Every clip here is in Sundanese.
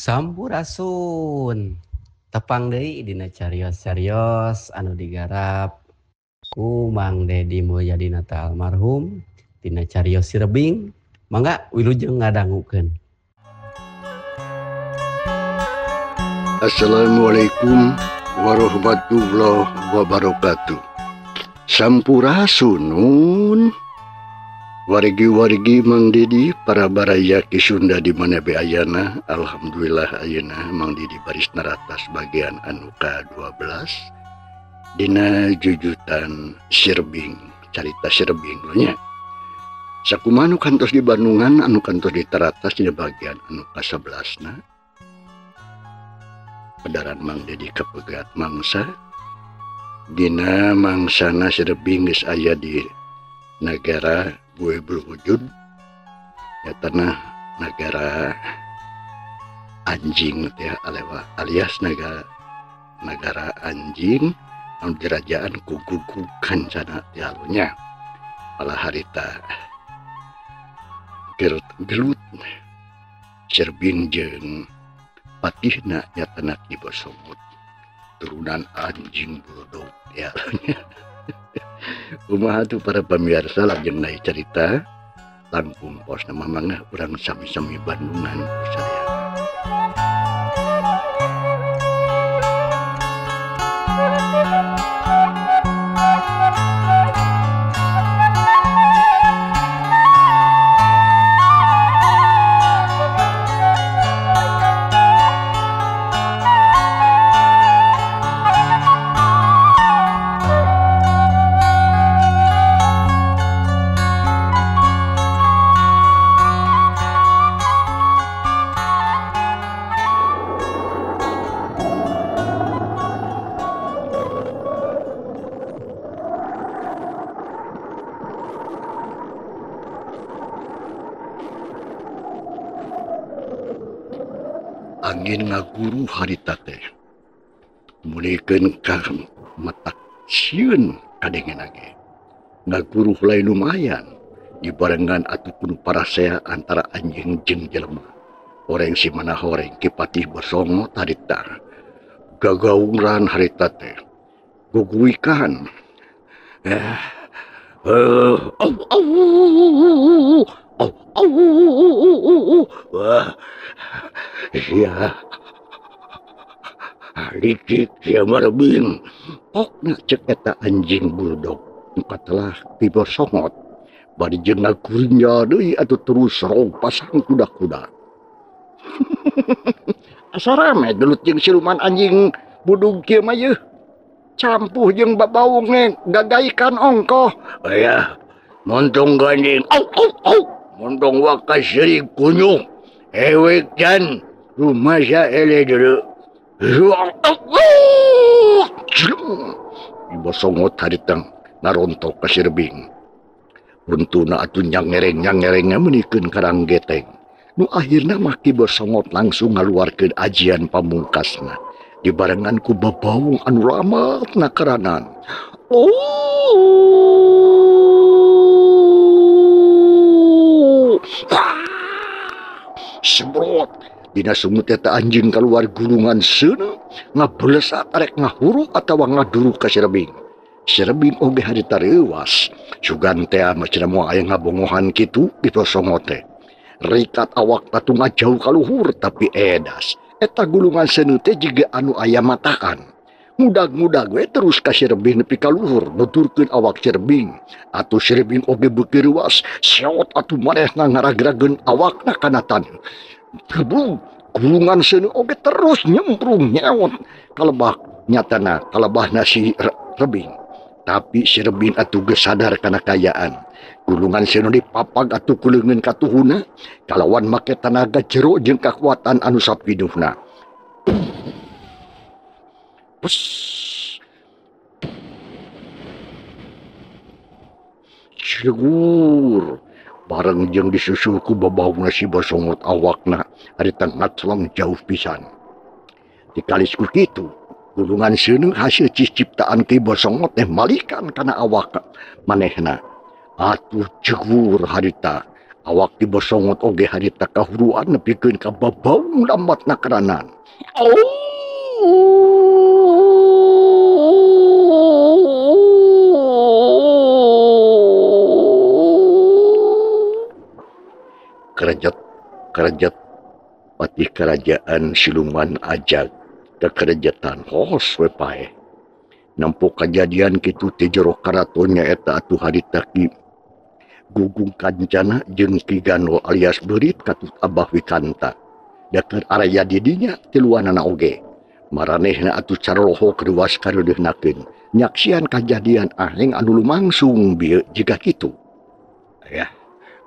Sampurasun. Tepang deui dina carios-carios anu digarap ku Mang Dedi Mulyadi Nata almarhum dina Carios Sirebing. Mangga wilujeng ngadangukeun. Assalamualaikum warahmatullahi wabarakatuh. Sampurasun nun. Wargi-wargi Mang Dedi para baraya Ki Sunda di mana be ayana. Alhamdulillah ayeuna Mang Dedi baris naratas bagian anu ka-12 dina jujutan Sirebing, carita Sirebing nya. Sakumaha nu kantos di Bandungan anu kantos di taratas dina bagian anu ka-11 na. Pedaran Mang Dedi kapegat mangsa dina mangsana Sirebing geus aya di nagara Gue berwujud ya tanah negara anjing teh alias negara anjing anu dirajaan ku gugukan sana tialunya malah harita gelut Sirebing jeung patihna nyatana Ki Bosongot turunan anjing bodoh tialunya. Kumaha tuh para pemirsa lajeng naik cerita langkung pos nama mangga urang sami-sami Bandungan sadaya. Angin ngaguru harita teh mulikeun ka matak sieun kadengen ge ngaguru lain lumayan dibarengan atuh kudu parasea antara anjing jeung jelema horeng si mana horeng Ki Patih Bosongot harita gagaungran harita teh guguikan wah sia licik sia marbing pokna cek eta anjing bulldog nu katelah Ki Bosongot bari jeung ngagurinja deui atuh terus rong pasang kuda-kuda. Asa rame gelut jeung siluman anjing budug kieu mah yeuh campuh jeung babaung ge gagaikan ongkoh. Aya montong gandeng au au au montong wakas seuri kunyuh ewek jan rumasa ele dulu. Ki Bosongot haritang narontok ka Sirebing. Runtuna atuh nyangereng-nyangerengna meunikeun karang geteng. Nu akhirna mah Ki Bosongot langsung ngaluarkeun ajian pamungkasna dibarengan ku babaung anu ramatna karanan. Oh. Semprot dina sungut eta anjing keluar gulungan seuneu ngabelesat arek ngahuru atawa ngaduru ka Sirebing. Sirebing oge harita reuwas sugan teh mah cenah moal aya ngabongohan kitu Ki Bosongot teh. Rikat awak tatu ngajauh ka luhur tapi edas eta gulungan seuneu teh jiga anu aya mataan. Mudag-mudag we terus ka Sirebing nepi ka luhur nuturkeun awak Sirebing. Atuh Sirebing oge beuki reuwas seot atuh manehna ngaragrageun awakna kana taneuh. Gebung gulungan seuneu oge terus nyemprung nyeot kalebah nyatana kalebahna si Rebing. Tapi si Rebing atuh geus sadar kana kayaan. Gulungan seuneu dipapag atuh ku leungeun katuhuna kalawan make tanaga jero jeung kakuatan anu sapiduhna. Pes. Cigur bareng jeung disusul ku babaungna si Bosongot awakna harita ngaclong jauh pisan. Dikalis ku kitu gulungan seuneu hasil ciptaan Ki Bosongot teh malikan kana awak manehna. Atuh jegur harita Awak di bosongot oge harita kahuruan nepikeun ka babaung lambatna karanan. Kerjet patih kerajaan siluman ajag kekerjetan hos we paeh. Nempo kajadian kitu ti jero karaton nyaeta atuh harita Ki Gugung Kancana jeung Ki Gano alias Beurit katut Abah Wikanta. Da keur araya di dinya tiluanana oge. Maranehna atuh carolohok ruas kareudeuhnakeun. Nyaksian kajadian aheng anu lumangsung bieu jiga kitu. Ya,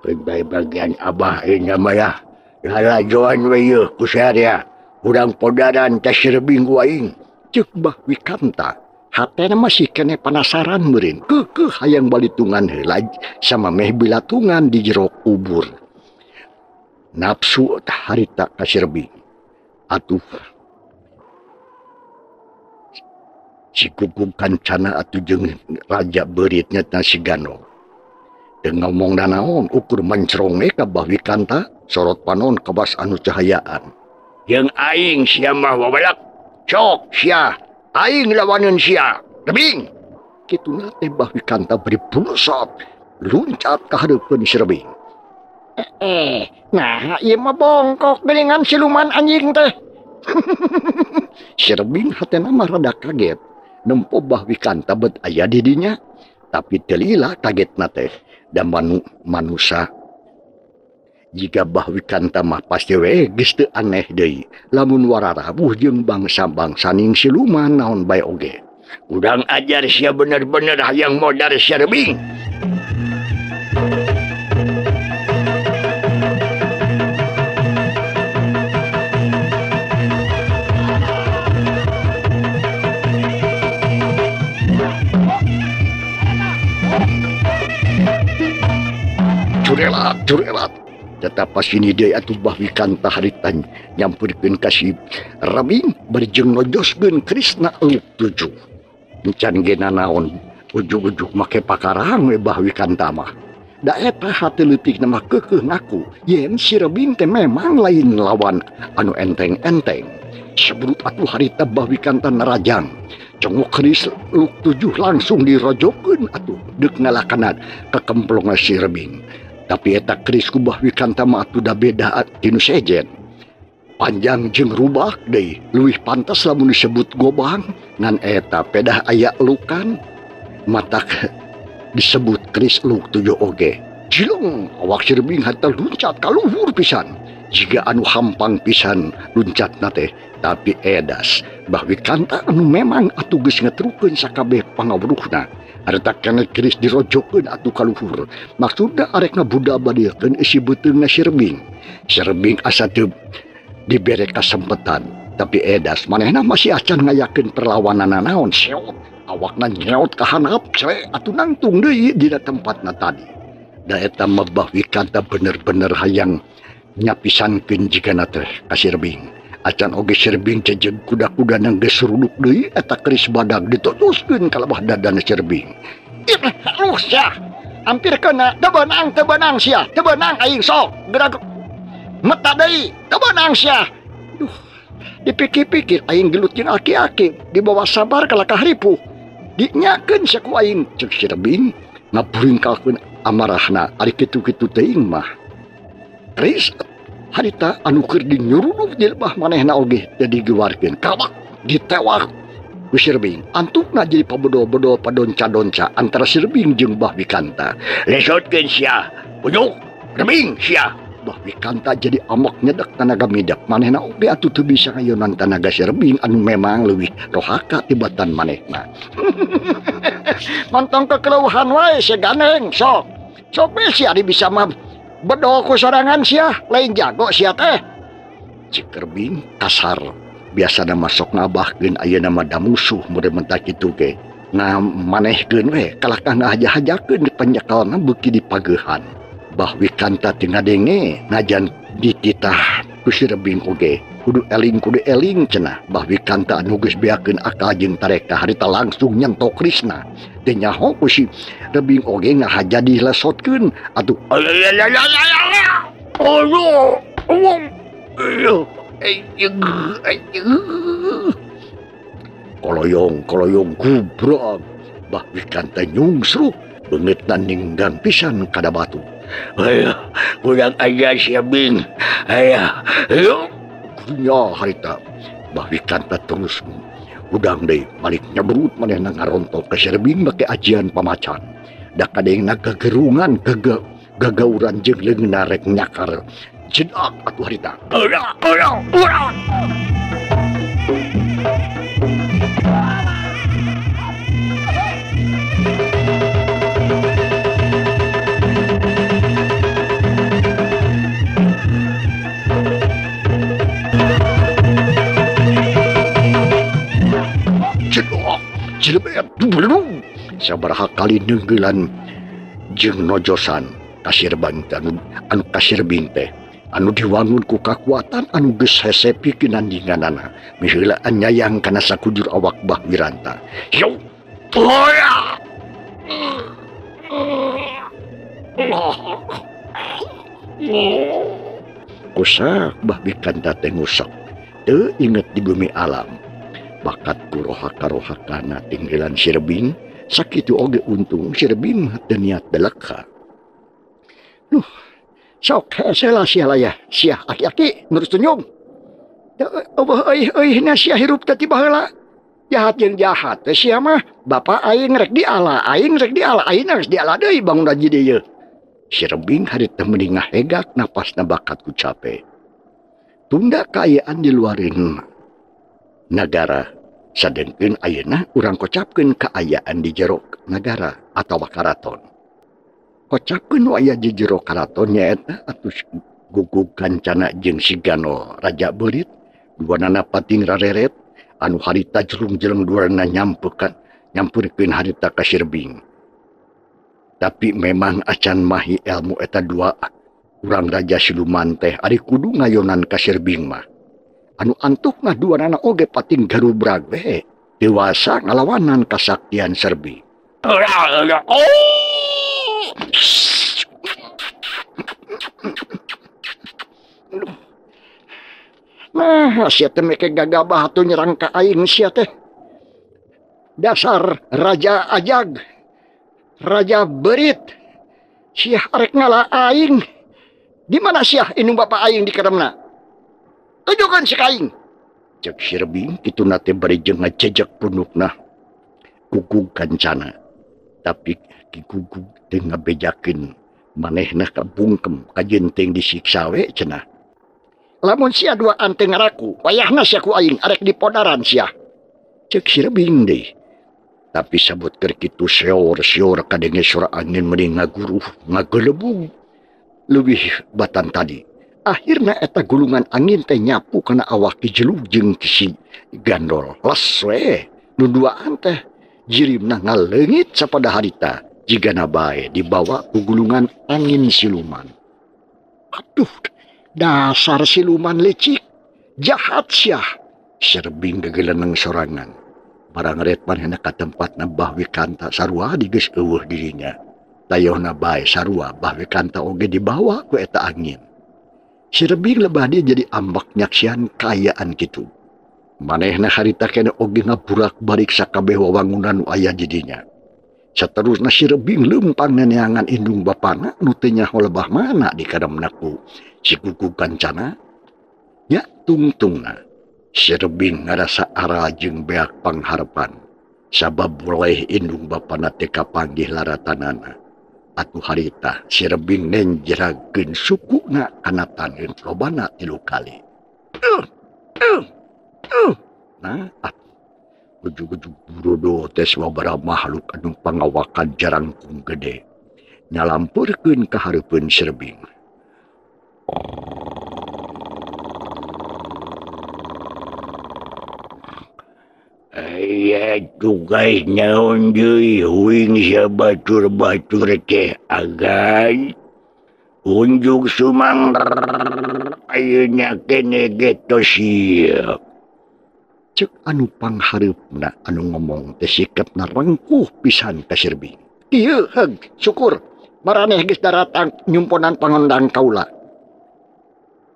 bagian Abah ieu mah ya. Lalajoan we ieu ku saria. Urang podaran teh sirebing ku aing. Ceuk Bah Wikanta. Hatena masih kene penasaran meureun. Keukeuh hayang balitungan heula sama meh bilatungan di jero kubur. Nafsu tah harita ka sirebing. Atuh si Gugung Kancana atuh jeung raja beuritnya tah si Gano. Teu ngomong nanaon ukur mencrong we ka Bah Wikanta sorot panon kawas anu cahayaan. Jeung aing sia mah wawalak. Cok sia. Aing lawaneun sia, rebing. Kituna teh Bah Wikanta beri pulsot, luncat ka hareupeun si rebing. Nah ieu mah bongkok geuningan siluman anjing teh. Si rebing hatena mah rada kaget. Nempo Bah Wikanta bet aya di dinya, tapi teu lila kagetna teh. Da manusa jika Bah Wikanta mah pasti we geus teu aneh deui lamun wararabuh jeung bangsa-bangsaning siluman naon bae oge. Urang ajar sia bener-bener hayang modar sia rebing. Curelat, curelat. Tetap pas ini dia atuh Bah Wikanta harita nyampurkeun ka si rebing berjeng nojoskeun Krisna Luk 7. Encan ge nanaon ujug-ujug make pakarang we Bah Wikanta mah. Da eta hate leutikna mah keukeuh ngaku yen si rebing teh memang lain lawan anu enteng-enteng. Sebrut atuh harita Bah Wikanta narajang. Congok Keris Luk 7 langsung dirojokeun atuh deuk ngalakanan kekemplongna si rebing. Tapi eta keris ku Bah Wikanta mah atuh da beda tinu sejen. Panjang jeung rubak deui, leuwih pantas lamun disebut gobang, ngan eta pedah aya lukan matak disebut keris Luk 7 oge. Jilong awak si rebing harta luncat ka luhur pisan. Jiga anu hampang pisan luncatna teh, tapi edas Bah Wikanta anu memang atuh geus ngetrukeun sakabeh pangawruhna. Harta kene keris dirojokeun atuh ka luhur. Maksudna arek ngabudabadiekeun isi beuteungna si rebing. Si rebing asa teu dibere kasempetan, tapi edas manehna masih acan ngayakeun perlawanan naon. Seot awakna nyeot ka handap cre atuh nangtung deui dina tempatna tadi. Da eta mah Bah Wikanta bener-bener hayang nyapisankeun jigana teh ka si rebing. Acan oge si rebing jejeg kuda-kuda nang geus ruduk deui eta keris badag ditutuskeun ka lebah dadana si rebing. Ih, aduh sia. Hampir kena, teu beunang sia, teu beunang aing sok. Gerak meta deui, teu beunang sia. Duh, dipikir-pikir aing gelut jeung aki-aki, dibawa sabar kalah ka haripuh. Dinyakeun sia ku aing ceuk si rebing ngaburingkalkeun amarahna ari kitu-kitu teuing mah. Keris harita anu keur dinyuruduk di lebah manehna oge teu digewarkeun. Kawak ditewak ku si rebing. Antukna jadi pabedol-bedol padonca-donca antara si rebing jeung Bah Wikanta. Lesotkeun sia, punyuk rebing sia. Bah Wikanta jadi amok nyedek tanaga midak. Manehna oge atuh teu bisa ngayonan tanaga si rebing anu memang leuwih rohaka tibatan manehna. Montong kekeleuhan wae sia ganeng sok. Sok we sia ari bisa mah bedol ku sorangan sia, lain jago sia teh. Cik rebing kasar. Biasana masuk ngabahkeun ayeuna mah da musuh mun mentah kitu ge. Nah manehkeun we kalakah ngahaja-hajakeun panyekelna beuki dipageuhan. Bah Wikanta teu ngadenge najan dititah Ku si Rebing oge kudu eling cenah Bah Wikanta anu geus beakeun akal jeung tareka harita langsung nyentok Krisna. Teu nyaho ku si Rebing oge ngahaja dilesotkeun atuh. Koloyong gubrag Bah Wikanta nyungsruk beungeutna ninggang pisan kada batu. Ayo, kurang ajar sia Bing. Ayo, ayo. Kunya harita Bah Wikanta terus udang deui balik nyebrut manehna ngarontok ka si Rebing make ajian pamacan. Da kadengna gagerungan gagauran jeung leungeunna rek nyakar jedak atuh harita. Ora. Sabaraha kali neunggelan jeung nojosan kasir anu kasir Rebing teh anu diwangun ku kakuatan anu geus hese pikeun nandinganana miheulaan nyayang kana sakujur awak Bah Wiranta. Yo toya. Kusak Bah Wikanta teh ngusek teu inget di bumi alam. Bakat ku rohaka-rohakana tinggilan si Rebing sakitu oge untung si Rebing teu niat beleka. Duh, sok hese lah sia lah ya, sia aki-aki nurus senyum. Eueuh euy na sia hirup teh ti baheula. Jahat jeung jahat teh sia mah, bapa aing rek diala, aing rek diala, aing geus diala deui bangun aja dieu. Si Rebing harita meni ngahegak napasna bakat ku cape. Tunda kaayaan di luarin nagara sadengkeun ayeuna urang kocapkeun kaayaan di jero nagara atawa karaton. Kocapkeun nu aya di jero karaton nyaeta atuh Gugug Kancana jeung si Gano Raja Beurit duanana pating rareret anu harita jelung-jeleng duanana nyampeurkeun harita ka si Rebing. Tapi memang acan mahi ilmu eta dua urang raja siluman teh ari kudu ngayonan ka si Rebing mah. Anu antukna duanana oge pating garubrag we dewasa ngalawanan kasaktian Serbi. Nah, sia teh meke gagabah atuh nyerang ka aing sia teh. Dasar raja ajag, raja berit. Sia arek ngala aing. Di mana sia indung bapa aing di karemna? Tunjukkan si kaing. Cek si Rebing kituna teh bari jeung ngajejek punukna Gugug Kancana. Tapi Ki Gugug teh ngabejakeun manehna kabungkem kajenting disiksa we cenah. Lamun sia duaan teh ngaraku, wayahna sia ku aing arek dipodaran sia. Cek si Rebing deui. Tapi sabut keur kitu seor-seor kadenge suara angin meni ngaguruh ngagelebug leuwih batan tadi. Akhirna eta gulungan angin teh nyapu kana awak Ki Jelug jeung Ki Si Gandol. Les we nu duaan teh jirimna ngaleungit sapada harita jigana bae dibawa ku gulungan angin siluman. Aduh, dasar siluman licik, jahat sia. Si Rebing gegeleneng sorangan. Barang ret manehna ka tempatna Bah Wikanta sarua digeus eueuh dirinya. Tayohna bae sarua Bah Wikanta oge dibawa ku eta angin. Si Rebing lebah dia jadi ambak nyaksian kaayaan kitu. Manehna harita kene oge ngaburak-balik sakabeh wawangunan nu aya di dinya. Saterusna si Rebing leumpang neneangan indung bapana nu teu nyaho lebah mana di kademna ku si Gugug Kancana. Nya tungtungna si Rebing ngarasa aral jeung beak pangharepan sabab boleh indung bapana teh kapanggih laratanana. Atuh harita si Rebing nenjerakeun sukuna kana taneuh lobana 3 kali. Nah, ujug-ujug burodo teh sababaraha makhluk anu pangawakan jarangkung gede nyalampurkeun ka hareupeun si Rebing. Aya tugas naon deui huing sabatur-batur teh agan unjuk sumang Ayeuna kene ge tos siap. Cek anu panghareupna anu ngomong teh sikapna rengkuh pisan ka Sirbing. Ieu heug syukur maraneh geus daratang nyumponan pangondang kaula.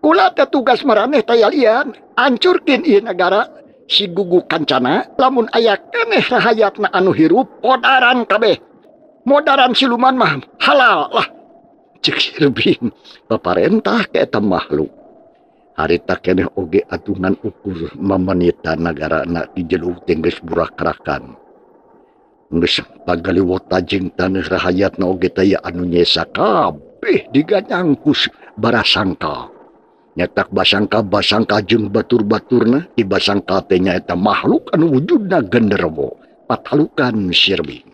Kula teh tugas maraneh tayalian ancurkeun ieu nagara si gugu kancana lamun aya keneh rahayatna anu hirup podaran kabeh. Modaran siluman mah halal lah. Cek Sirbing paparentah ka eta makhluk. Harita keneh oge atungan ukur mamanita nagarana di jelu teh geus burakrakan. Geus pagaliwota jeung taneuh rahayatna oge taya anu nyesa kabeh diganyang ku barasangka. Nyatak basangka-basangka jeung batur-baturna di basangka teh nyaeta makhluk anu wujudna genderuwo patalukan Sirbing.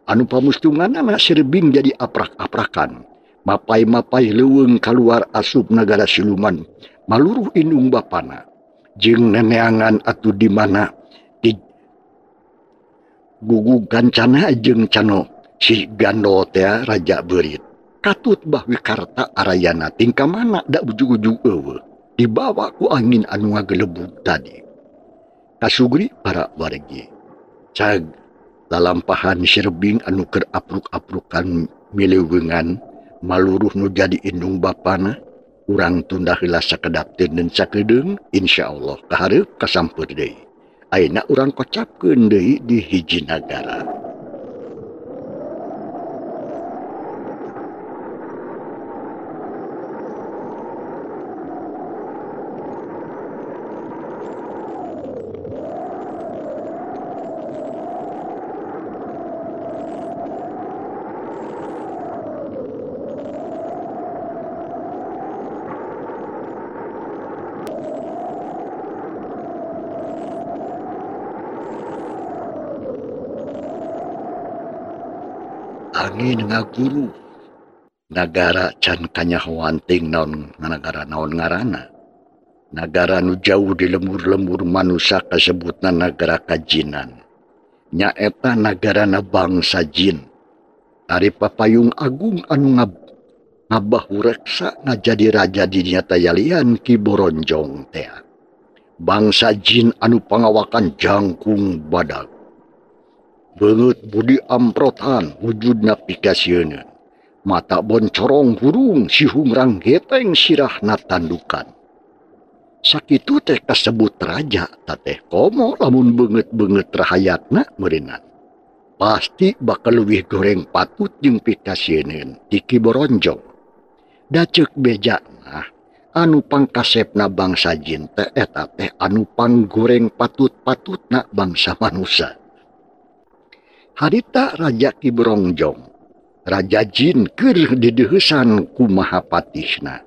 Anu pamustunganana Sirbing jadi aprak-aprakan. Mapai-mapai leuweung kaluar asup nagara siluman maluruh indung bapana jeung neneangan atuh di mana di gugu kancana jeung cano si Gandol teh raja beurit katut bah Wikarta arayana tingkah mana da ujug-ujug eueuh dibawa ku angin anu ngagelebug tadi kasugri para wargi cag lalampahan Sirbing anu keur apruk-aprukan mileuweungan maluruh nu jadi indung bapana urang tunda heula sakedap teu sakedeung insyaallah kahareup kasampeur deui ayeuna urang kocapkeun deui di hiji nagara. Angin ngaguru nagara can kanyahoan ting naon nagara naon ngaranna nagara nu jauh di lembur-lembur manusia kasebutna nagara kajinan nyaeta nagarana bangsa jin. Ari papayung agung anu ngabahureksa ngajadi raja di dinya tayalian Ki Boronjong teh bangsa jin anu pangawakan jangkung badag beungeut budi amprotan wujudna pikasieun mata boncorong hurung sihungrang geteng sirahna tandukan sakitu teh kasebut raja tateh komo lamun beungeut-beungeut rahayatna meureunan pasti bakal leuwih goreng patut jeung pikasieun ti Ki Boronjong. Da ceuk bejana anu pangkasepna bangsa jin teh eta teh anu panggoreng patut-patutna bangsa manusia. Harita Raja Ki Boronjong, Raja Jin keur dideuheusan ku Mahapatihna.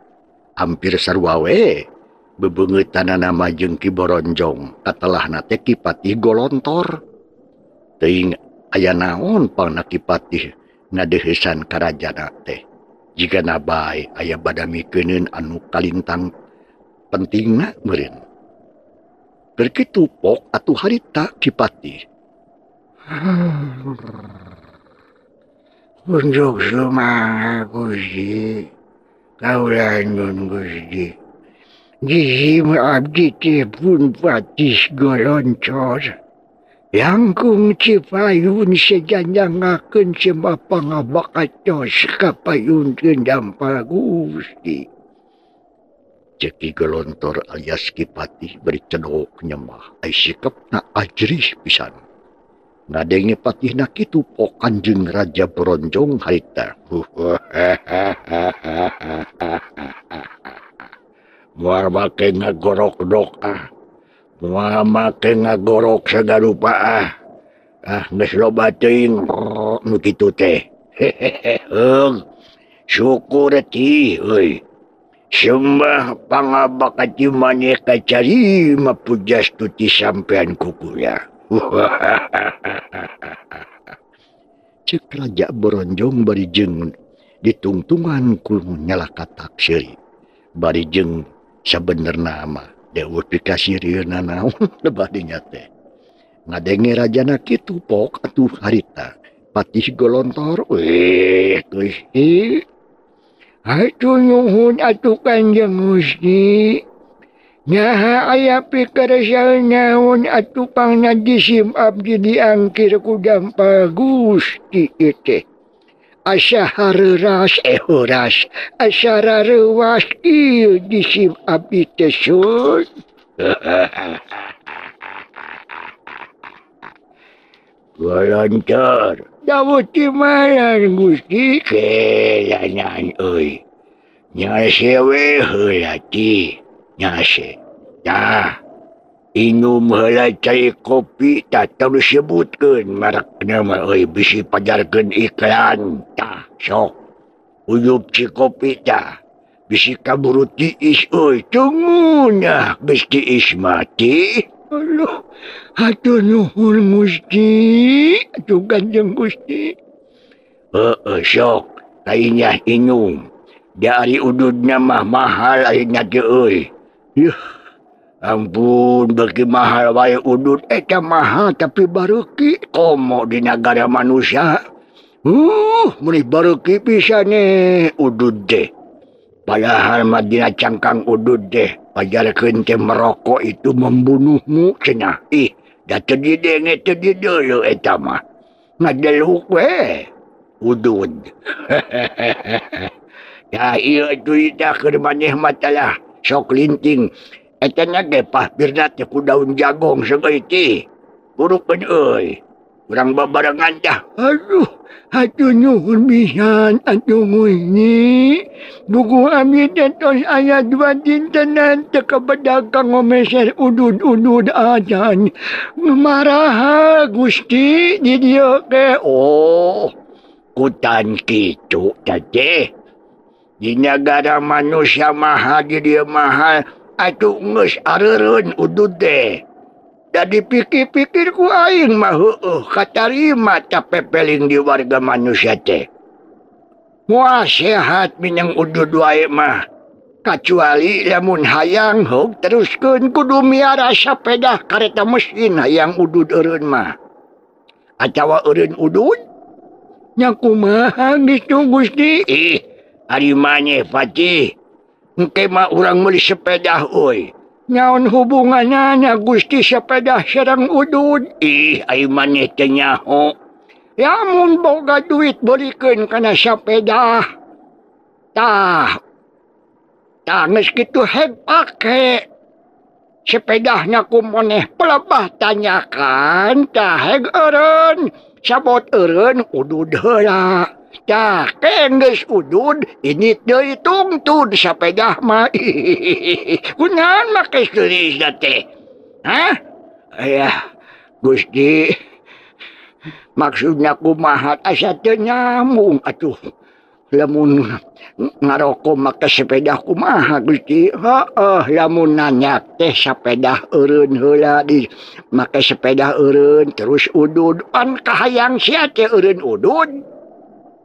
Hampir sarua we bebeungeutanana mah jeung Ki Boronjong, katelahna teh Ki Patih Golontor. Teuing aya naon pangna Ki Patih ngadeuheusan ka rajana teh. Jigana bae aya badamikeuneun anu kalintang pentingna meureun. Keur kitu pok atuh harita Ki Patih. Unjuk sumangga Gusti, kaula nyun Gusti. Gizi abdi teh pun Patih Goloncor. Langkung cipayun sejanjangakeun sembah pangabakatos kapayunkeun dampal Gusti. Cek Ki Golontor alias Ki Patih bari cedok nyemah ai sikapna ajrih pisan. Ngadenge patihna kitu pok Kanjeng Raja Boronjong harita. Moal make ngagorok dok ah. Moal make ngagorok sagarupa ah. Ah geus loba teuing nu kitu teh. Heung. Syukur ti euy. Sembah pangabakati maneh kacarima pujastuti sampean ku kula. Cek Raja Boronjong bari jeung ditungtungan ku nyalakatak seuri. Bari jeung sabenerna mah deueuh pikasirieuna naon lebah dinya teh. Ngadenge rajana kitu pok atuh harita Patih Golontor weh Gusti. Hatur nuhun atuh Kanjeng Gusti. Naha aya pikersa naon atuh pangna jisim abdi diangkir ku dampal Gusti ieu teh. Asa hareuras horas, asa rareuwas ieu jisim abdi teh sun. Golontor. Dawuh ti malan Gusti. Kelanan euy. Nyase we heula ti. Nyase. Tah. Inum heula cai kopi tah tong disebutkeun merekna mah euy bisi pajarkeun iklan. Tah sok. Uyup ci kopi tah. Bisi kaburu tiis euy. Tungunah geus tiis mati. Allah, hatur nuhun Gusti, atuh Kanjeng Gusti. Heeh sok, kainya inum. Dari ududna mah mahal ayeuna teh euy. Yuh, ampun beuki mahal wae udud eta mahal tapi bareuki komo di nagara manusia. Meuni bareuki pisan udud teh. Padahal mah dina cangkang udud teh pajarkeun teh merokok itu membunuhmu cenah. Ih, da teu didenge teu dideuleu eta mah. Ngadeluk we udud. Ya ieu duitna keur maneh mah talah sok linting. Eta nya ge pahpirna teh ku daun jagong saeutik. Burukeun euy. Urang babarengan tah. Aduh, hatur nuhun pisan atuh Gusti. Buku abdi teh tos aya 2 dintenan teu kabedag kanggo meser udud-udud acan. Maraha Gusti di dieu ge. Oh, kutan kitu teh. Di nagara manusia mahal di dieu mahal atuh geus areureun udud teh. Jadi pikir-pikir ku aing mah heueuh katarima ta pepeling di warga manusia teh. Moal sehat minang udud wae mah. Kacuali lamun hayang heug teruskeun kudu miara sapeda kareta mesin hayang udud eureun mah. Atawa eureun udud? Nya kumaha geus Gusti? Ih, ari maneh Fatih. Engke mah urang meuli sepeda euy. Naon hubunganna Gusti sepeda sareng udud? Ih, ai maneh teh nyaho. Lamun boga duit beulikeun kana sepeda. Tah. Tah geus kitu heg pake. Sepedahna ku maneh pelebah tanyakan tah heg eureun. Sabot eureun udud heula. Tah, geus udud ini deui tungtun sepeda mah. Kunaon make geulis teh? Hah? Ayah, Gusti. Maksudna kumaha asa teu nyambung atuh. Lamun ngaroko make sepeda kumaha Gusti? Heeh, lamun nanya teh sepeda eureun heula di make sepeda eureun terus udud pan kahayang sia teh eureun udud.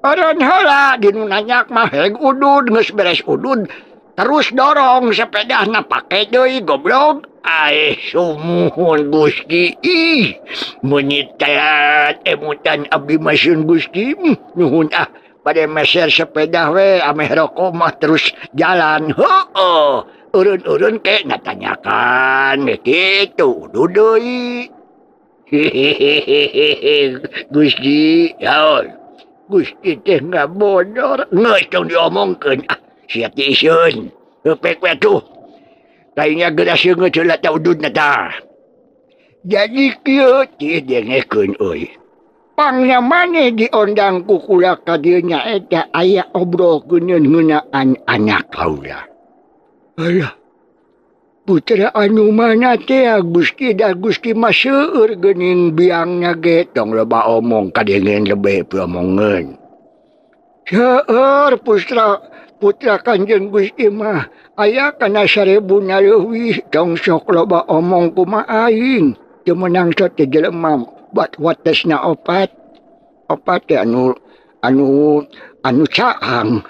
Eureun heula di nu nanyak mah heg udud geus beres udud terus dorong sepedahna pake deui goblok. Aih sumuhun Gusti. Ih, meuni telat emutan abdi mah sun Gusti. Nuhun ah bade meser sepeda we ameh rokok mah terus jalan. Heueuh, eureun-eureun ke natanyakan kitu udud deui. Hehehe Gusti, yaon. Gusti teh ngabodor geus tong diomongkeun ah sia teh iseun. Heupeuk we tuh. Kayaknya geura seungeut heula ta ududna tah. Jadi kieu teh dengekeun euy. Pangna maneh diondang ku kula ka dieu nyaeta aya obrolkeun ngeunaan anak kaula. Alah, putra anu mana teh Gusti da Gusti mah seueur geuning biangna ge tong loba omong kadengen lebe piomongeun. Seueur putra Kanjeng Gusti mah aya kana 1000 leuwih tong sok loba omong kumaha aing teu meunang sok teh jelema bat watesna opat opat teh anu caang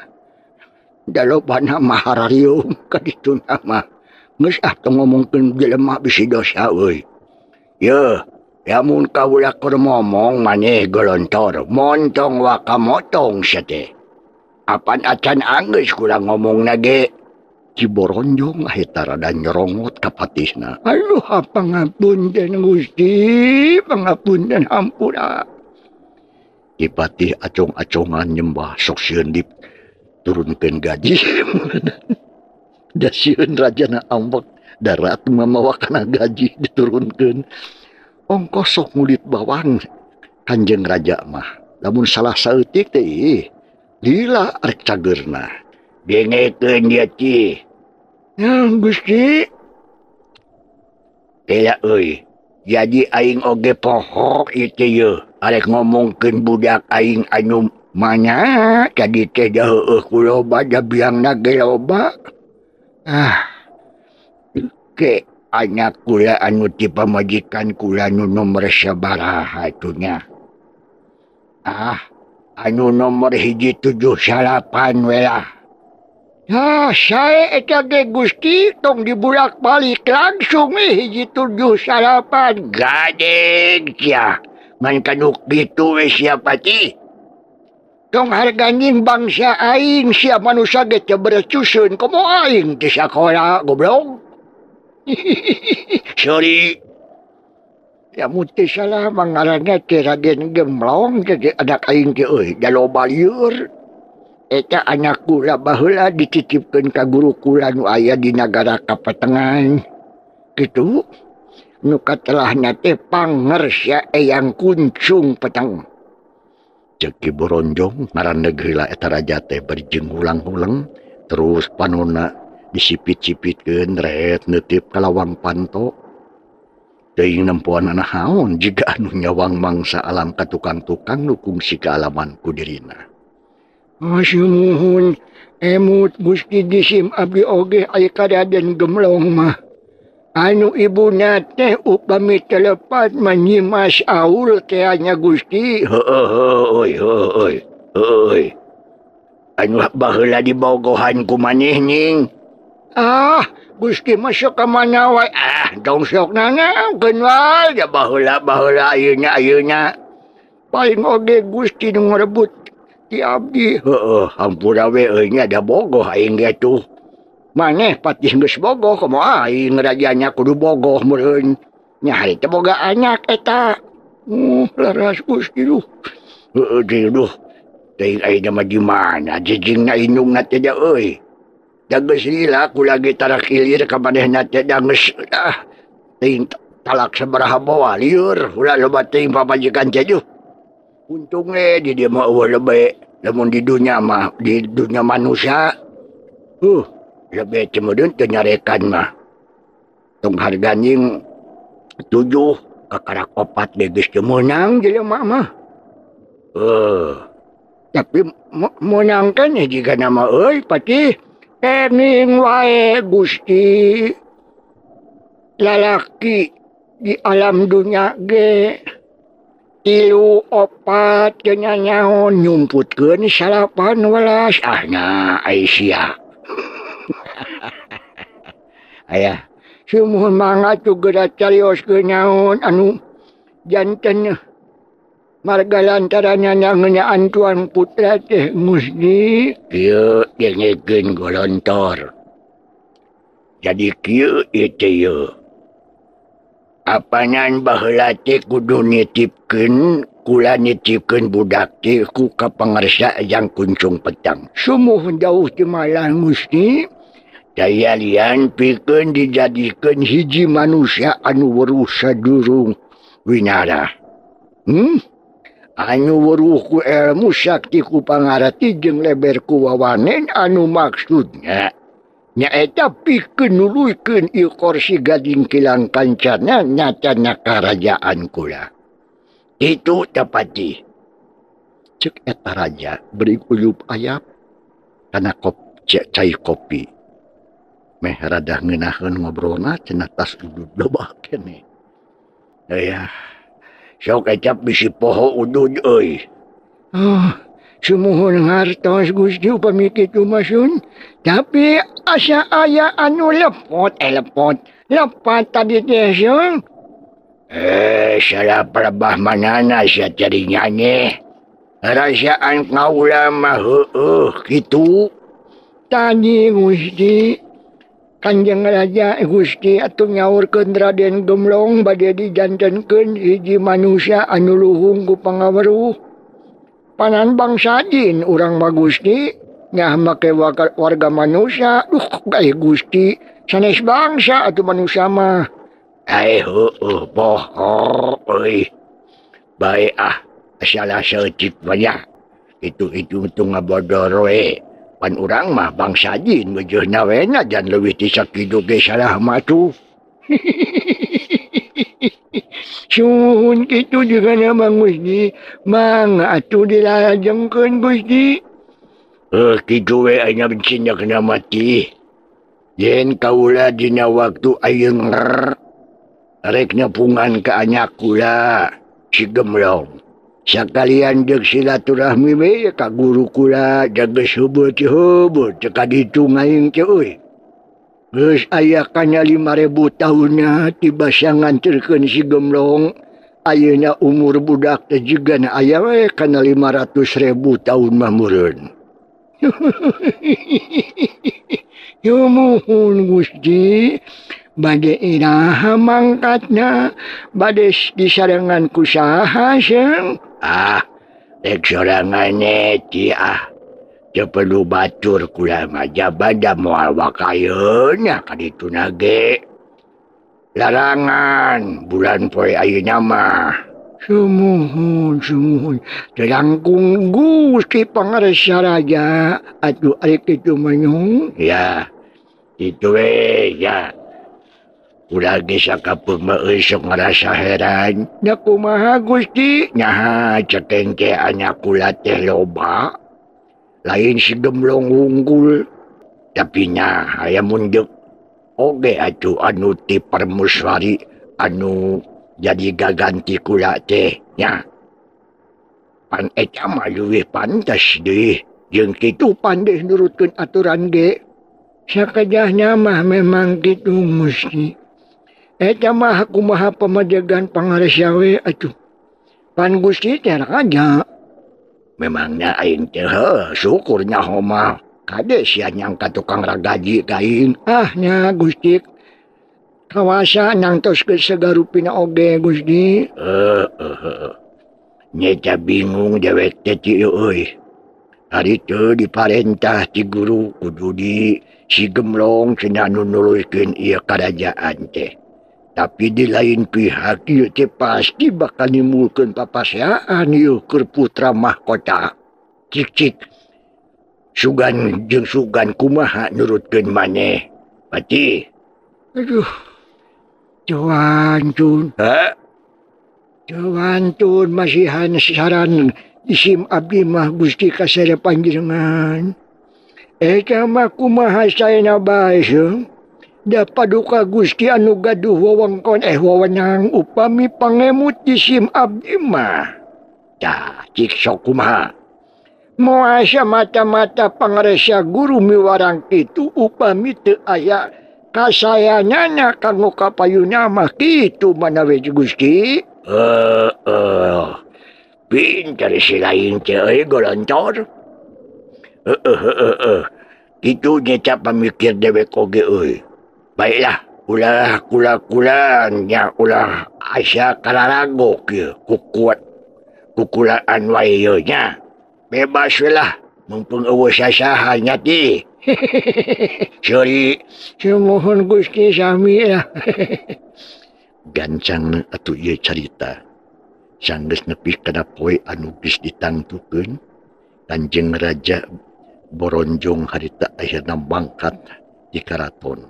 da lobana mah harariung ka dituna mah geus ah tong ngomongkeun jelema bisi dosa euy. Yeuh, lamun kaula keur ngomong maneh golontor montong waka motong sia teh. Apan acan anggeus kula ngomongna ge. Ki Boronjong eta rada nyerongot ka patihna. Aduh, pangapunten Gusti, pangapunten hampura. Ki Patih acong-acongan nyembah sok sieun diturunkeun gaji. Da sieun rajana ambek darat mamawa kana gaji diturunkeun. Ongkos sok ngulit bawang Kanjeng Raja mah. Lamun salah saeutik teh ih lila rek cageurna. Dengekeun dia Ki. Ya Gusti. Ela euy, jadi aing oge poho ieu teh yeuh. Arek ngomongkeun budak aing anu mana tadi teh da heueuh ku loba da biangna ge loba. Ah. Ke anak kula anu ti pamajikan kula nu nomor sabaraha atuh nya. Ah, anu nomor 1 79 we lah. Ah, sae eta ge Gusti tong dibulak-balik langsung 1 79 gadeg sia. Ngan kanu kitu we sia Patih. Tong harganing bangsa aing sia manusia ge teu bercuseun komo aing teu sakola goblok. Sorry. Ya mun teu salah mangaranna teh Raden Gemblong teh anak aing teh euy da loba lieur. Eta anak kula baheula dititipkeun ka guru kula nu aya di nagara Kapatengan. Kitu nu katelahna teh pangersa Eyang Kuncung Peteng. Ceuk Ki Boronjong ngarandeug heula eta raja teh bari jeung hulang-huleng terus panonna disipit-sipitkeun ret neutip ka lawang panto. Teuing nempoan naon jiga anu nyawang mangsa alam ka tukang-tukang nu kungsi kaalaman ku dirina. Sumuhun emut Gusti disim abdi oge aya ka Raden Gemblong mah. Anu ibuna teh upami telepat manyimas Aul teh nya Gusti. Heueuh euy heueuh euy. Anu baheula dibogohan ku maneh ning. Ah, Gusti masuk ka mana wae? Ah, dong sok nanakeun wae da baheula-baheula ayeuna ayeuna. Paling oge Gusti nu ngarebut ti abdi. Heueuh, hampura we euy nya da bogoh aing ge tuh. Maneh patih geus bogoh komo aing rajanya kudu bogoh meureun. Nya hari teh boga anak eta. Laras Gusti duh. Heueuh deui duh. Teuing ayeuna mah di mana jijingna indungna teh da euy. Da geus lila ku lagi tarak ilir ka manehna teh da geus ah teuing talak sabaraha bawa lieur ulah loba teuing pamajikan teh duh. Untung we di dieu mah eueuh lebe lamun di dunya mah di dunya manusia. Lebe teh meureun teu nyarekan mah. Tong harganing 7 kakarak 4 ge geus teu meunang jelema mah. Tapi meunang keneh jiga nama euy Patih. Ening wae Gusti. Lalaki di alam dunya ge 3 4 teu nyaon nyumputkeun 18 ah nya ai sia. Aya sumuhun mangga tuh geura carioskeun naon anu janten marga lantaran ngeunaan tuan putra teh Gusti. Kieu dengekeun golontor. Jadi kieu ieu teh yeuh. Apanan baheula teh kudu nitipkeun kula nitipkeun budak teh ku ka pangersa Eyang Kuncung Petang. Sumuhun jauh ti malah Gusti. Daya lian pikeun dijadikeun hiji manusia anu weruh sadurung winara. Anu weruh ku ilmu sakti ku pangarti jeung leber ku wawanen anu maksudna nyaeta pikeun nuluykeun ieu kursi gading kilang kancana nyatana karajaan kula. Itu tepati. Ceuk eta raja beri uyup ayap kana cai kopi. Meh rada ngeunaheun ngobrolna cenah tas udud loba keneh. Aya sok ecap bisi poho udud euy. Sumuhun hartos Gusti upami kitu mah sun. Tapi asa aya anu lepot lepat tadi teh sun. Salah perebah manana sia cari nyanyi. Rasaan kaula mah heueuh kitu. Tani Gusti Kanjeng Raja Gusti atuh nyaurkeun Raden Gemlong bade dijantenkeun hiji manusia anu luhung ku pangaweruh. Panan bangsa jin urang mah Gusti nyah make warga manusia. Duh gae Gusti sanes bangsa atuh manusia mah. Ai heueuh bohong euy. Bae ah salah saeutik banyak. Itu-itu tu ngabodor we. Pan urang mah bangsa jin wejeuhna we nya jan leuwih ti sakitu ge salah mah tuh. Suhun kitu juga nama Gusti. Mangga atuh dilajengkeun Gusti. Kitu we aing bencinya kena mati. Yen kaula dina waktu ayeuna rek nepungan ka anak kula si Gemlong. Sakalian jeung silaturahmi we ka guru kula jaga heubeut heubeut teu ka ditu aing teh euy. Geus aya kana 5000 taunna tiba nganterkeun si Gemlong. Ayeuna umur budak teh jigana aya we kana 500.000 taun mah meureun. Yumuhun Gusti bade iraha mangkatna bade disarengan ku saha seung? Ah, rek sorangan ti ah. Teu perlu batur kula mah jabada moal wakayeuna ka dituna ge. Larangan bulan poe ayeuna mah. Sumuhun sumuhun teu langkung Gusti Pangarsa Raja atuh ari kitu mah nyung. Ya, kitu we ya. Ulah ge sakapeung mah euy sok ngarasa heran. Nya kumaha Gusti? Nyaha cekeng teh anak kula teh loba. Lain si Gemlong unggul. Tapi nya aya mundeuk oge atuh anu ti Permuswari anu jadi gaganti kula teh nya. Pan eta mah leuwih pantes deui jeung kitu pandeh nurutkeun aturan ge. Sakajahnya mah memang kitu Gusti. Eta mah kumaha pamadegan Pangarsa we atuh. Pan Gusti teh raja. Memangnya aing teh heuh syukur nyaho mah. Kade sia nyangka tukang ragaji ka aing. Ah nya Gusti. Kawasa nangtos geus sagarupina oge Gusti. Heuh. Nyeta bingung dewek teh ti euy. Ari teu diparentah ti guru kudu di si Gemlong cenah nu nuluykeun ieu karajaan teh. Tapi di lain pihak ieu teh pasti bakal nimbulkeun papaseaan ieu keur putra mahkota. Cik-cik. Sugan jeung sugan kumaha nurutkeun maneh. Pati. Aduh. Teu wantun. Hah? Teu wantun masihan saran isim abdi mah Gusti kasere panjenengan. Eta mah kumaha saena bae seung. Da paduka Gusti anu gaduh wewengkon wewenang upami pangemut jisim abdi mah. Tah, cik sok kumaha? Moal mata-mata pangarsa guru miwarang kitu upami teu aya kasayanana kanggo kapayuna mah kitu manawi Gusti. Pinter si lain teh euy golontor. Heeh. Kitu nyeta pamikir dewek oge euy. Baiklah, ulah kula-kulan nya ulah asa kararagok ieu kukuat kukulaan wae ieu nya. Bebas we lah mumpung eueuh sasaha nya ti. Seuri sumuhun Gusti sami lah. Gancangna atuh ieu carita. Sanggeus nepi kana poe anu geus ditangtukeun, Kanjeng Raja Boronjong harita akhirna mangkat di karaton.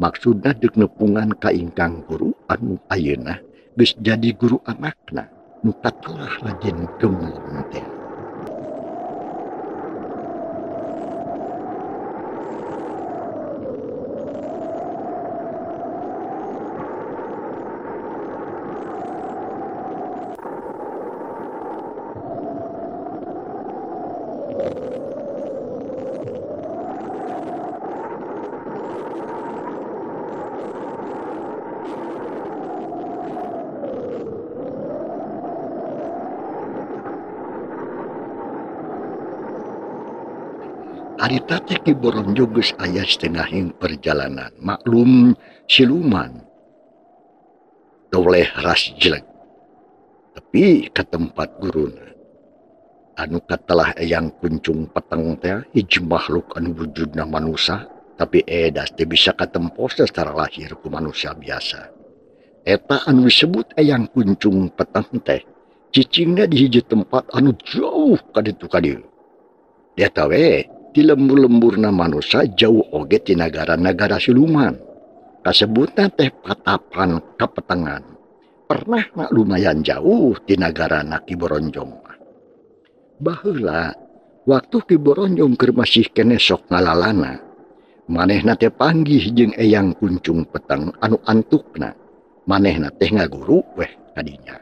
Maksudna deuk nepungan ka ingkang guru anu ayeuna geus jadi guru anakna nu katelah Raden Gemlong teh. Harita teh Ki Boronjong geus aya setengahing perjalanan. Maklum siluman toleh ras jelek. Tapi ke tempat guruna anu katelah Eyang Kuncung Peteng teh hiji makhluk anu wujudna manusia tapi edas teh bisa katempo secara lahir ku manusia biasa. Eta anu disebut Eyang Kuncung Peteng teh cicingna di hiji tempat anu jauh ka ditu ka dieu. Eta we di lembur-lemburna manusia jauh oge ti nagara-nagara siluman. Kasebutna teh patapan kapetengan. Pernah nak lumayan jauh di nagara Ki Boronjong. Baheula waktu Ki Boronjong keur masih keneh sok ngalalana, manehna teh panggih jeung Eyang Kuncung Peteng anu antukna. Manehna teh ngaguru weh kadinya.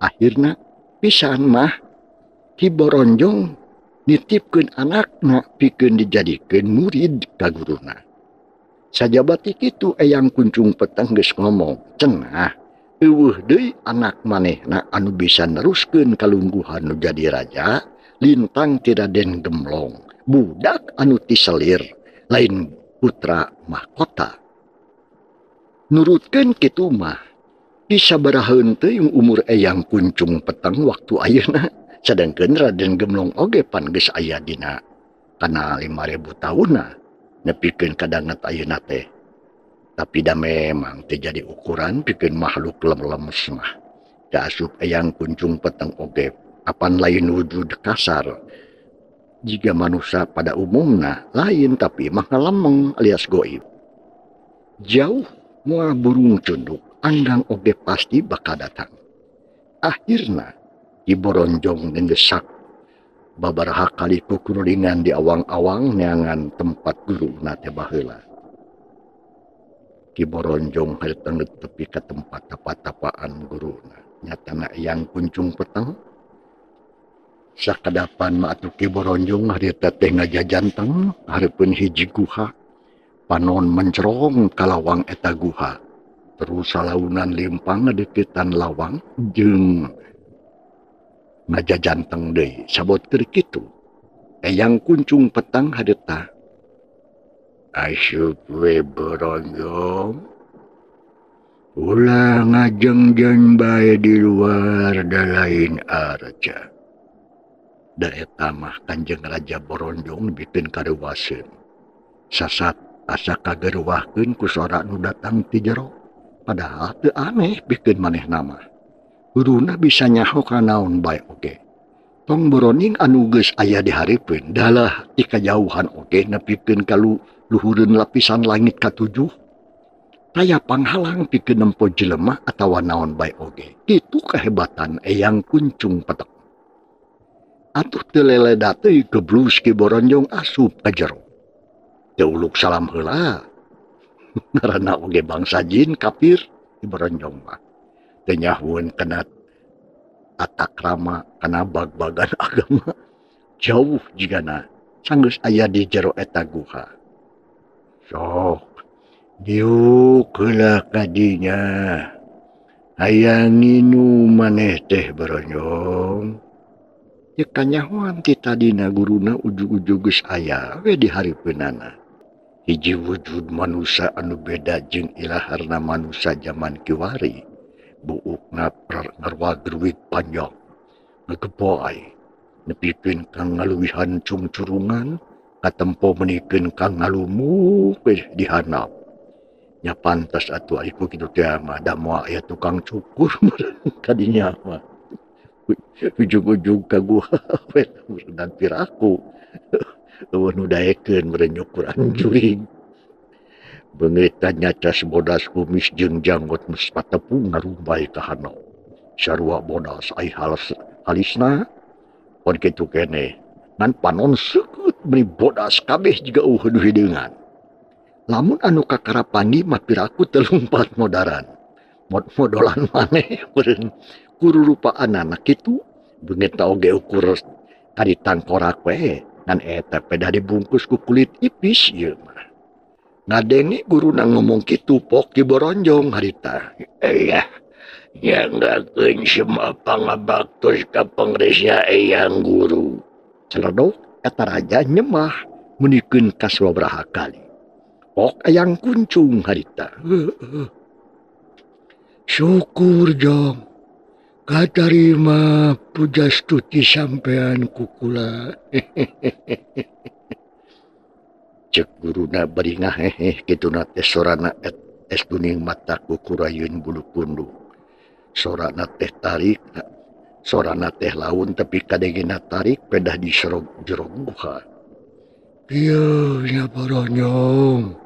Akhirna pisan mah Ki Boronjong nitipkeun anakna pikeun dijadikeun murid ka guruna. Sajabati kitu Eyang Kuncung Peteng geus ngomong, cenah eueuh deui anak manehna anu bisa neruskeun kalungguhan nu jadi raja lintang ti Raden Gemlong, budak anu tiselir lain putra mahkota. Nurutkeun kitu mah disabaraheun teuing umur Eyang Kuncung Peteng waktu ayeuna, sedangkeun Raden Gemlong oge pan geus aya dina kana 5000 taunna nepikeun kadanget ayeuna teh. Tapi da memang teu jadi ukuran pikeun makhluk lem-lemes mah. Da asup Eyang Kuncung Peteng oge apan lain wujud kasar. Jika manusia pada umumna lain tapi mah ngalemeng alias goib. Jauh moal burung cunduk anggang oge pasti bakal datang. Akhirna Ki Boronjong ngegesak babaraha kali kukurulingan di awang-awang neangan tempat guruna teh baheula. Ki Boronjong harita tepi ka tempat tapa-tapaan guruna. Nyatana Eyang Kuncung Peteng sakadapan mah atuh Ki Boronjong harita teh ngajajanteng hareupeun hiji guha. Panon mencerong ka lawang eta guha. Terus salaunan limpang ngadeukeutan lawang jeung ngajajanteng deui. Sabot keur kitu Eyang Kuncung Peteng harita asup we Boronjong, ulah ngajengjen bae di luar da lain arca. Da eta mah Kanjeng Raja Boronjong bikin kareuwaseun. Sasat asa kageruwahkeun ku sora nu datang ti jero. Padahal teu aneh pikeun manehna mah. Guruna bisa nyaho ka naon bae oge. Tong boroning anu geus aya di hareupeun dalah ti kajauhan oge nepikeun ka luhureun lapisan langit katujuh. Taya panghalang pikeun nempo jelema atawa naon bae oge. Kitu kehebatan Eyang Kuncung Peteng. Atuh teu leleda teuing geblus Ki Boronjong asup ka jero. Teu uluk salam heula. Ngaranna oge bangsa jin kafir Ki Boronjong mah. Teu nyahueun kana atakrama kana bag-bagan agama. Jauh jigana sanggeus aya di jero eta guha. Sok diuk heula ka dinya. Hayang nginum maneh teh Boronjong. Teu kanyahoan ti tadina guruna ujug-ujug geus aya we di hareupeunana. Hiji wujud manusia anu beda jeung ilaharna manusia jaman kiwari. Buukna ngarwagruwit panjang ngegeboy nepikeun ka ngaluwihan cungcurungan katempo menikeun ka ngalumuk we di handap. Nya pantas atuh ari ku kitu teh mah da moal aya tukang cukur kadinya mah. Ujug-ujug ka gua we dan piraku. Eueuh nu daekeun meureun nyukuran jurig. Beungeut nyacas bodas kumis jeung janggot geus patepung ngarumbay ka handap. Sarua bodas ai halisna pon kitu keneh. Ngan panon seukeut meuni bodas kabeh jiga eueuh nu hideungan. Lamun anu kakara panggih mah piraku teu lumpat modaran. Mod-modolan maneh meureun kururupaanana kitu beungeut oge ukur kadi tangkorak we ngan eta pedah dibungkus ku kulit ipis ieu mah. Ngadenge guruna ngomong kitu pok Ki Boronjong harita. Eyah, nyanggakeun semua pangabaktos ka pangresna Eyang Guru. Celedok eta raja nyemah Munikeun kasabaraha kali. Ok ayang kuncung harita. Syukur jong. Katarima pujastuti sampean kukula. Cek guruna bari ngaheheh kituna teh sorana es duning mata kukurayun bulu kundu. Sorana teh tarik, sorana teh laun tapi kadegena tarik pedah di jero guha. Ieu nya boronyong.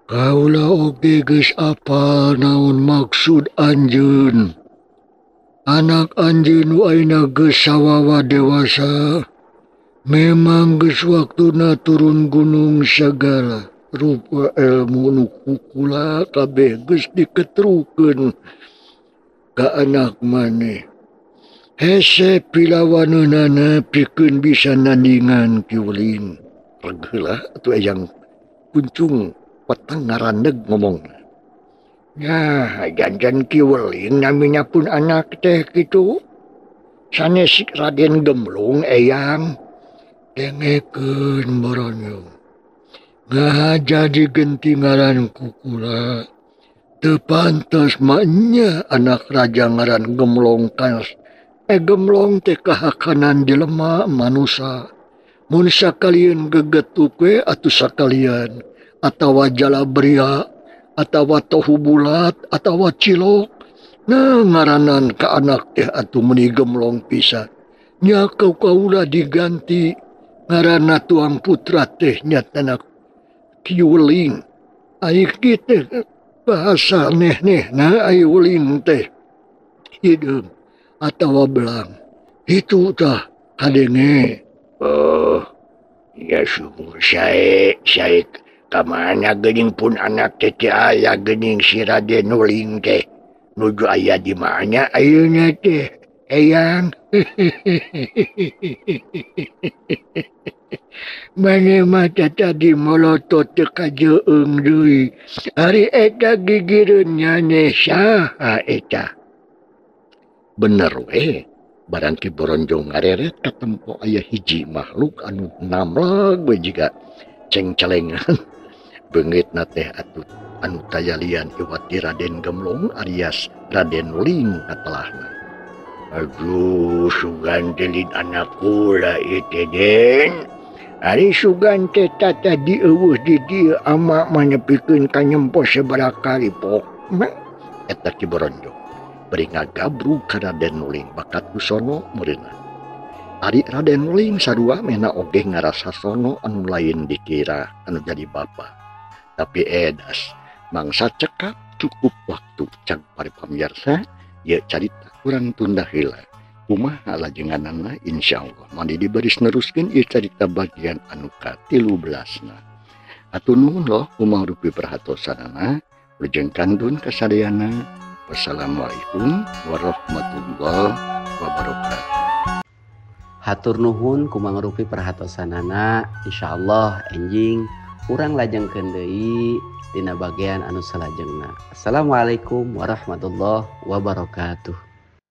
Kaula oge geus apal naon maksud anjeun. Anak anjeun nu ayeuna geus sawawa dewasa. Memang geus waktuna turun gunung sagala rupa ilmu nu kukula kabeh geus diketrukeun ka anak maneh. Hese pilawaneunana pikeun bisa nandingan Ki Weling. Regeula atuh eyang kuncung petang ngarandeg ngomong. Nah, janjan Ki Weling namina pun anak teh kitu. Sanes Raden Gemlong eyang. Dengekeun boronyong. Ngaha jadi genti ngaran kukula. Teu pantes mah nya anak raja ngaran Gemlong kas. Gemlong teh kahakanan jelema manusa. Mun sakalian gegetuk we atuh sakalian. Atawa jalabria, atawa tohu bulat, atawa cilok. Nah ngaranan ka anak teh atuh meuni Gemlong pisan. Nya kaula diganti ngaranna tuang putra teh nyatana Ki Weling. Ai kitu bahasa neh-nehna ai Weling teh hideung atawa belang. Itu tah kadenge. Oh, ya syukur sae sae kamana geuning pun anak teh teu aya geuning si Raden Weling teh. Nuju aya di mana ayeuna teh eyang. Mane mata tadi molotot teu kajeung deui. Ari eta gigireun nyane saha eta? Bener we, barang Ki Boronjong ngareret katempo aya hiji makhluk anu namlag we jiga cengcelengan. Beungeutna teh atuh anu tayalian iwati Raden Gemlong alias Raden Weling katelahna. Aduh, sugan teh lin anak kula ieu teh Den. Ari sugan teh tata dieuweuh di dieu ama mah nepikeun ka nyempo sabaraha kali pok. Eta Ki Boronjong bari ngagabrug ka Raden Weling bakat ku sono meureunna. Ari Raden Weling sarua mehna oge ngarasa sono anu lain dikira anu jadi bapa. Tapi edas mangsa cekap cukup waktu cang pare pamirsa ieu carita kurang tunda heula. Kumaha lajenganana insyaallah mandi dibaris neruskeun ieu carita bagian anu ka-13na. Hatur nuhun loh kumaha rupi perhatosanana lujeng kandun kasadayana. Wassalamualaikum warahmatullahi wabarakatuh. Hatur nuhun kumaha rupi perhatosanana, insyaallah enjing urang lajengkeun deui dina bagian anu salajengna. Assalamualaikum warahmatullahi wabarakatuh.